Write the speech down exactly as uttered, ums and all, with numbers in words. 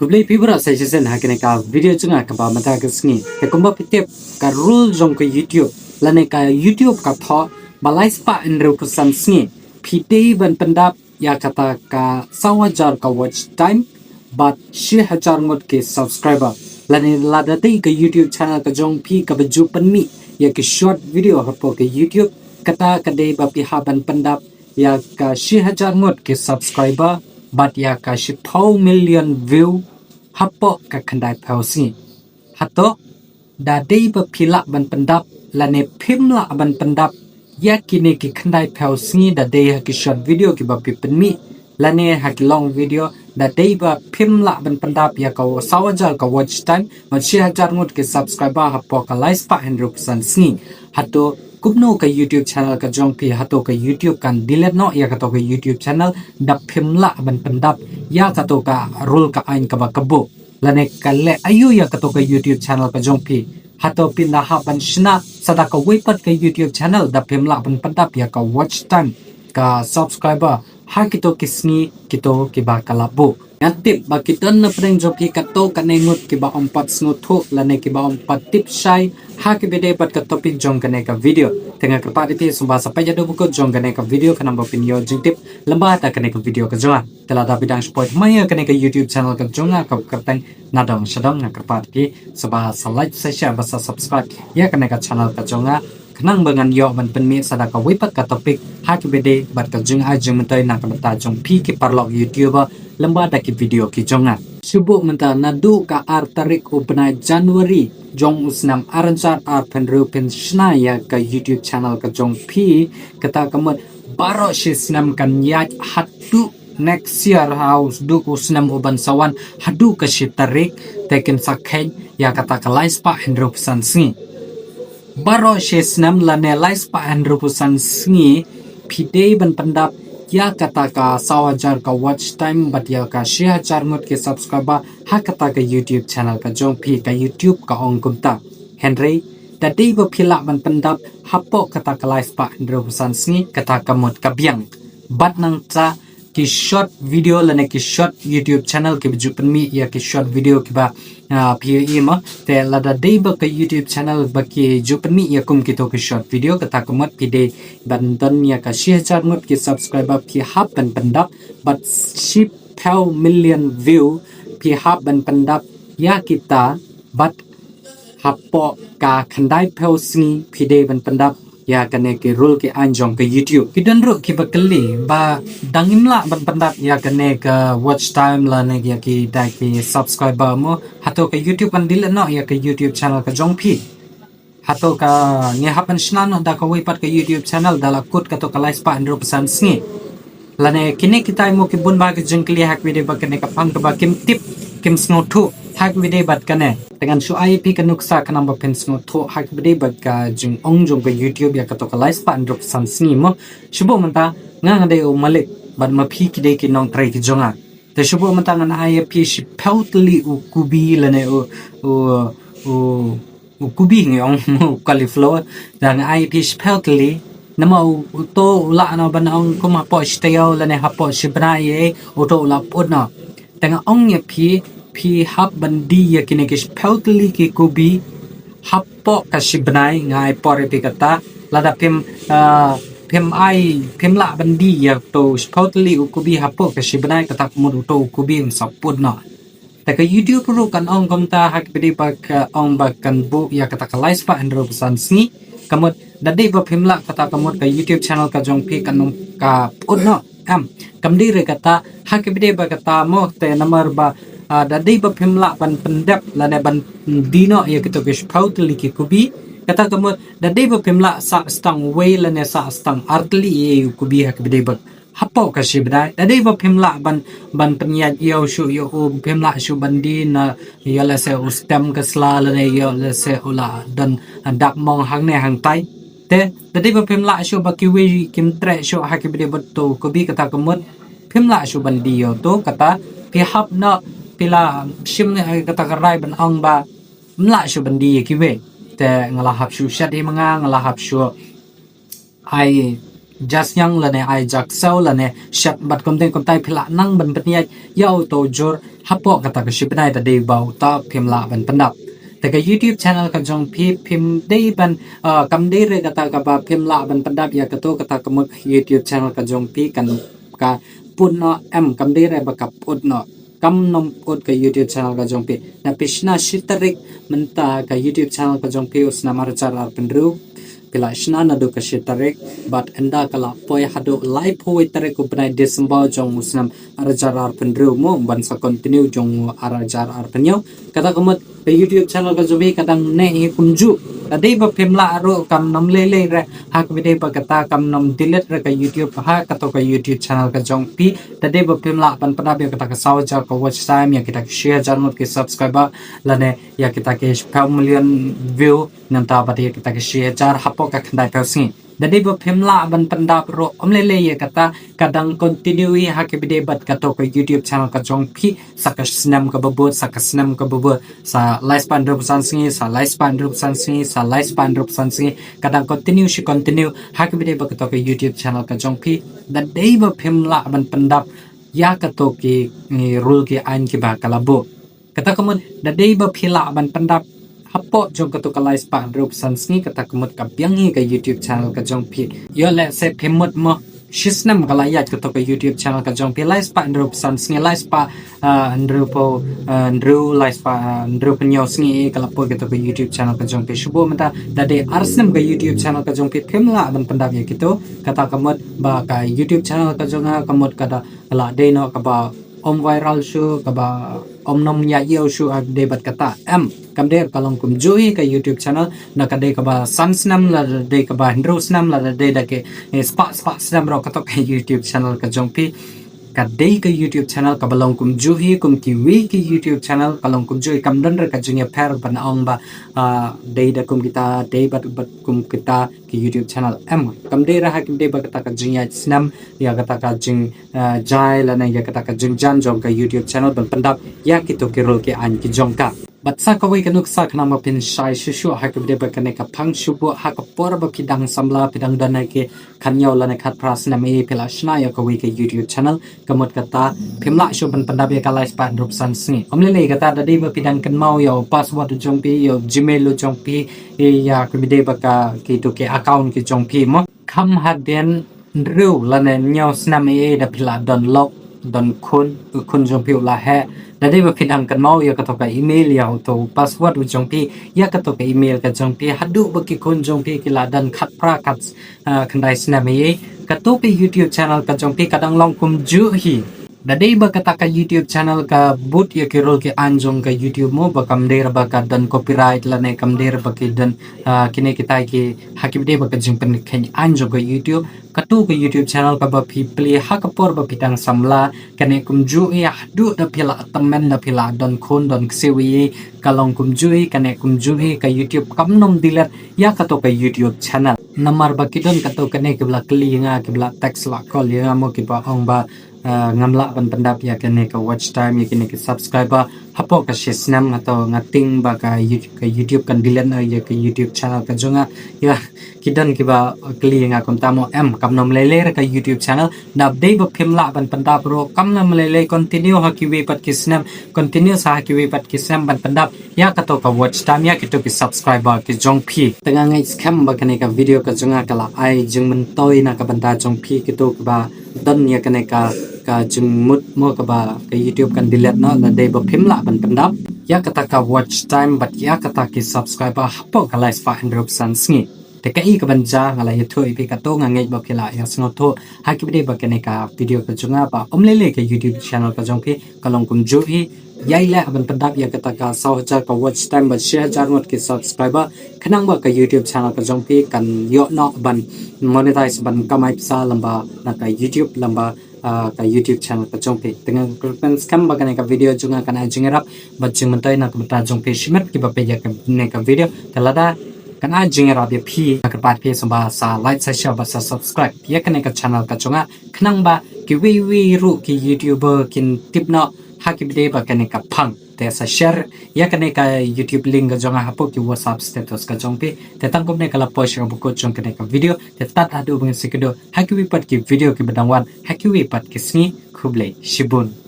Khublei phi baroh sa shisien ha kane ka video jong nga kaba mynta ka sngi. Te kumba phi tip, ka rule jong ka YouTube lane ka YouTube ka thoh ba lai spah hynriew phew san sngi phi dei ban pyndap ïa kata ka saw hajar ka watch time bad shi hajar ngut ki subscriber. Lane lada dei ka YouTube channel ka jong phi kaba ju pynmih ïa ki short video hapoh ka YouTube, kata ka dei ba phi hap ban pyndap ïa ka shi hajar ngut ki subscriber bad ïa ka shiphew million view hapoh ka khyndai phew sngi. Hato da dei ba phi lah ban pyndap lane phim lah ban pyndap ïa kine ki khyndai phew sngi da dei ha ki short video kiba phi pynmih lane ha ki long video, da dei ba phim lah ban pyndap ïa ka saw hajar ka watch time bad shi hajar ngut ki subscriber hapoh ka lai spah hynriew phew san sngi? Hato kumno ka YouTube channel ka jong phi, hato ka YouTube kan delete noh ïa kato ka YouTube channel da phim lah ban pyndap ïa kato ka rule ka aiñ kaba kabu? Lane ka leh aïu ïa kato ka YouTube channel ka jong phi? Hato phin da hap ban shna sa da kawei pat ka YouTube channel da phim lah ban pyndap ïa ka watch time, ka subscriber ha kito ki sngi kito kiba ka la buh? Nga tip ba ki don na pdeng jong phi katto katne ngut kiba ym pat sngewthuh lane kiba ym pat tip shai ha kaba ïadei bad ka topic jong kane ka video. Te nga kyrpad ïa phi sngewbha sa peit haduh ba kut jong kane ka video khnang ba phin ïoh jingtip lyngba da kane ka video ka jong nga. Te lada phi dang shu poi thymmai ïa kane ka YouTube channel ka jong nga kaba kyrteng Nadong Shadong, nga kyrpad ïa phi sngewbha sa like, sa share bad sa subscribe ïa kane ka channel ka jong nga khnang ba ngan ïoh ban pynmih sa da kawei pat ka topic ha kaba ïadei bad ka jingai jingmyntoi na ka bynta jong phi ki paralok YouTuber lyngba da ki video ki jong nga. Shu buh mynta naduh ka ar tarik u bnai January jong u snem ar hajar arphew hynriew phin shna ïa ka YouTube channel ka jong phi, kata ka mut baroh shi snem kan ïaid haduh next year, haduh u snem u ban sa wan, haduh ka shi tarik te kin sa kheiñ ïa kata ka lai spah hynriew phew san sngi. Baroh shi snem lane lai spah hynriew phew san sngi phi dei ban pyndap ïa kata ka saw hajar ka watch time bad ïa ka shi hajar ngut ki subscriber ha kata ka YouTube channel ka jong phi. Ka YouTube ka ong kumta. Hynrei da dei ba phi lah ban pyndap hapoh kata ka lai spah hynriew phew san sngi, kata ka mut ka biang. Bad nangta ki short video lane ki short YouTube channel kiba ju pynmih ïa ki short video kiba, ah, phi ïohi mo. Te lada dei ba ka YouTube channel ba ki ju pynmih ïa kum kito ki short video, kata ka mut phi dei ban don ïa ka shi hajar ngut ki subscriber phi hap ban pyndap bad shiphew million view phi hap ban pyndap ïa kita bad hapoh ka khyndai phew sngi phi dei ban pyndap ïa kane ki rule ki aiñ jong ka YouTube. Ki don ruh kiba kylli ba dang im lah ban pyndap ïa kane ka watch time lane ïa ki dei ki subscriber mo, hato ka YouTube kan delete noh ïa ka YouTube channel ka jong phi? Hato ka ngi hap ban shna noh da kawei pat ka YouTube channel da la kut kato ka lai spah hynriew phew san sngi? Lane kine kitai mo ki bun bah ki jingkylli ha kaba ïadei bad kane ka pang kaba kim tip kim sngewthuh ha kaba ïadei bad kane. Te ngan shu ai ïa phi ka nuksa khnang ba phin sngewthuh ha kaba ïadei bad ka jingong jong ka YouTube ïa kato ka lai spah hynriew phew san sngi mo. Shu buh mynta nga nga dei u malik bad ma phi ki dei ki nongtrei ki jong nga. Te shu buh mynta ngan ai ïa phi shiphew tylli u kubi lane u, u, u u kubi ngi ong, u cauliflower. Da nga ai ïa phi shiphew tylli. Namar u, uto u lah noh ban ong kum hapoh shi taïew lane hapoh shi bnai ïa, uto u lah pyut noh. Te nga ong ïa phi, phi hap ban die ïa kine ki shiphew tylli ki kubi hapoh ka shi bnai. Nga ai por ïa phi kata. Lada phim, ah, phim ai, phim lah ban die ïa uto shiphew tylli u kubi hapoh ka shi bnai, kata ka mut uto u kubi un sa pyut noh. Te ka YouTube ruh kan ong kumta ha kaba ïadei bad ka ong ba kan buh ïa kata ka lai spah hynriew phew san sngi. Ka mut da dei ba phim lah, kata ka mut ka YouTube channel ka jong phi kan ym ka pyut noh. Em, kam dei re kata, ha kaba ïadei bad kata mo, te namar ba, ah, da dei ba phim lah ban pyndep lane ban die noh ïa kito ki shiphew tylli ki kubi, kata ka mut da dei ba phim lah sah stang wei lane sah stang ar tylli ïa u kubi ha kaba ïadei bad hapoh ka shi bnai. Da dei ba phim lah ban, ban pynïaid ïew shuh ïa u, phim lah shuh ban die na ïa lehse u stem ka sla lane ïa lehse u la don dap mong hangne hangtai. Te da dei ba phim lah shuh ba kiwei kim treh shuh ha kaba ïadei bad uto u kubi, kata ka mut phim lah shuh ban die ïa uto. Kata phi hap noh, phi la shim, eh, kata ka rai ban ong ba ym lah shuh ban die ïa kiwei. Te nga la hap shuh shet hi ma nga, nga la hap shuh ai jasniang lane ai jaksaw lane shet bad kumteng kumtai phi lah nang ban pynïaid ïa uto u jhur hapoh kata ka shi bnai da dei ba uta phim lah ban pyndap. Te ka YouTube channel ka jong phi phim dei ban, ah, kam dei re kata kaba phim lah ban pyndap ïa kato kata ka mut YouTube channel ka jong phi kan ka put noh em, kam dei re ba ka put noh. Kam nym put ka YouTube channel ka jong phi. Na phi shna shi tarik mynta ka YouTube channel ka jong phi u snem ar hajar arphew hynriew. Phi la shna naduh ka shi tarik bad ynda ka la poi haduh laiphew wei tarik u bnai December jong u snem ar hajar arphew hynriew mo ban sa continue jong u ar hajar arphew hynñiew. Kata ka mut ka YouTube channel ka jong phi ka dang neh hi kumjuh. Da dei ba phim lah ruh kam nym lei lei re ha kaba dei ba kata kam nym delete re ka YouTube ha kato ka YouTube channel ka jong phi. Da dei ba phim lah ban pyndap ïa kata ka saw hajar ka watch time, ïa kita ki shi hajar ngut ki subscriber lane ïa kita ki shiphew million view nangta bad ïa kita ki shi hajar hapoh ka khyndai phew sngi. Da dei ba phim lah ban pyndap ruh ym lei lei ïa kata, ka dang continue hi ha kaba dei bad kato ka YouTube channel ka jong phi sa ka snem kaba bud, sa ka snem kaba bud, sa lai spah hynriewphew san sngi, sa lai spah hynriewphew san sngi, sa lai spah hynriewphew san sngi, ka dang continue shi continue ha kaba dei bad kato ka YouTube channel ka jong phi. Da dei ba phim lah ban pyndap ïa kato ki, eh, rule ki aiñ kiba ka la buh. Kata ka mut da dei ba phi lah ban pyndap hapoh jong kato ka lai spah hynriewphew san sngi, kata ka mut ka biang hi ka YouTube channel ka jong phi. Ïoh lehse phim mut mo shi snem ka la ïaid kato ka YouTube channel ka jong phi, lai spah hynriewphew san sngi, lai spah, ah, hynriewphew, ah, hynriew, lai spah, ah, hynriewphew hynñiew sngi ka la poi kato ka YouTube channel ka jong phi. Shu buh mynta da dei ar snem ka YouTube channel ka jong phi phim lah ban pyndap ïa kito, kata ka mut ba ka YouTube channel ka jong nga ka mut ka da la dei noh kaba ym viral shuh, kaba ym nym ïa ïoh shuh ha kaba dei bad kata. Em, kam dei, ka long kumjuh hi ka YouTube channel, na ka dei kaba san snem lada dei kaba hynriew snem lada dei da ki, eh, spah spah snem ruh kato ka YouTube channel ka jong phi ka dei ka YouTube channel kaba long kumjuh hi kum kiwei ki YouTube channel, ka long kumjuh hi, kam don re ka jingïapher ban ong ba, ah, dei da kum kita, dei bad, bad kum kita ki YouTube channel. Em, kam dei re ha kaba dei bad kata ka jingïaid snem ïa kata ka jing ah, jai lane ïa kata ka jingjan jong ka YouTube channel ban pyndap ïa kito ki rule ki aiñ ki jong ka. Bad sa kawei ka nuksa khnang ba phin shai shuh shuh ha kaba dei bad kane ka phang, shu buh ha ka por ba phi dang samla, phi dang don ha ki khatñiew lane khatphra snem ei, phi la shna ïa kawei ka YouTube channel, ka mut kata phim lah shuh ban pyndap ïa ka lai spah hynriewphew san sngi. Ym lei lei kata, da dei ba phi dang kynmaw ïa u password u jong phi, ïa u Gmail u jong phi, ïa kaba dei bad ka kito ki account ki jong phi mo. Kham hadien hynriew lane hynñiew snem ei ei da phi la don lok, don khun, u khun jong phi u la heh. Da dei ba phi dang kynmaw ïa kato ka email, ïa uto u password u jong phi ïa kato ka email ka jong phi haduh ba ki khun jong phi ki la don khatphra khat, ah, khyndai snem ei ei. Kato ka YouTube channel ka jong phi ka dang long kumjuh hi. Da dei ba kata ka YouTube channel ka bud ïa ki rule ki aiñ jong ka YouTube mo, ba kam dei re ba ka don copyright lane kam dei re ba ki don, ah, kine kitai ki ha kaba dei bad ka jingpynkheiñ aiñ jong ka YouTube. Kato ka YouTube channel kaba phi plie ha ka por ba phi dang samla, ka neh kumjuh hi haduh da phi la tymmen, da phi la don khun don ksiew ei ei, ka long kumjuh hi, ka neh kumjuh hi, ka YouTube kam nym delete ïa kato ka YouTube channel. Namar ba ki don kato kane kiba la kylli ïa nga, kiba la text la call ïa nga mo, kiba ong ba, ah, ngam lah ban pyndap ïa kane ka watch time, ïa kane ka subscriber hapoh ka shi snem, nga to nga tieng ba ka You-, ka YouTube kan delete noh ïa ka YouTube channel ka jong nga. Ïa, ki don kiba kylli ïa nga kumta mo. Em, kam nym lei lei re ka YouTube channel. Da dei ba phim lah ban pyndap ruh kam nym lei lei, continue ha kiwei pat ki snem, continue sa ha kiwei pat ki snem ban pyndap ïa kato ka watch time, ïa kito ki subscriber ki jong phi. Te nga ngeit skhem ba kane ka video ka jong nga ka la ai jingmyntoi na ka bynta jong phi kito kiba don ïa kane ka, ka jingmut mo kaba ka YouTube kan delete noh lada dei ba phim lah ban pyndap ïa kata ka watch time bad ïa kata ki subscriber hapoh ka lai spah hynriewphew san sngi. Te kaei kaban jia, nga la ïathuh ïa phi kato, nga ngeit ba phi la ïa sngewthuh ha kaba dei bad kane ka video ka jong nga ba ym lei lei ka YouTube channel ka jong phi ka long kumjuh hi. Ïai leh ban pyndap ïa kata ka saw hajar ka watch time bad shi hajar ngut ki subscriber, khnang ba ka YouTube channel ka jong phi kan ïoh noh ban monetize, ban kamai pisa lyngba na ka YouTube, lyngba, ah, ka YouTube channel ka jong phi. Te nga kyrpad skhem ba kane ka video jong nga kan ai jingïarap bad jingmyntoi na ka bynta jong phi. Shimet kiba peit ïa kane ka video, te lada kan ai jingïarap ïa phi, nga kyrpad phi sngewbha sa like, sa share bad sa subscribe ïa kane ka channel ka jong nga, khnang ba kiwei wei ruh ki YouTuber kin tip noh ha kaba dei bad kane ka phang. Te sa share ïa kane ka YouTube link ka jong nga hapoh ki WhatsApp status ka jong phi. Te tang kumne ka la poi sha ka bakut jong kane ka video. Te tad haduh ban sa ïakynduh ha kiwei pat ki video kiba dang wan ha kiwei pat ki sngi. Khublei shibun.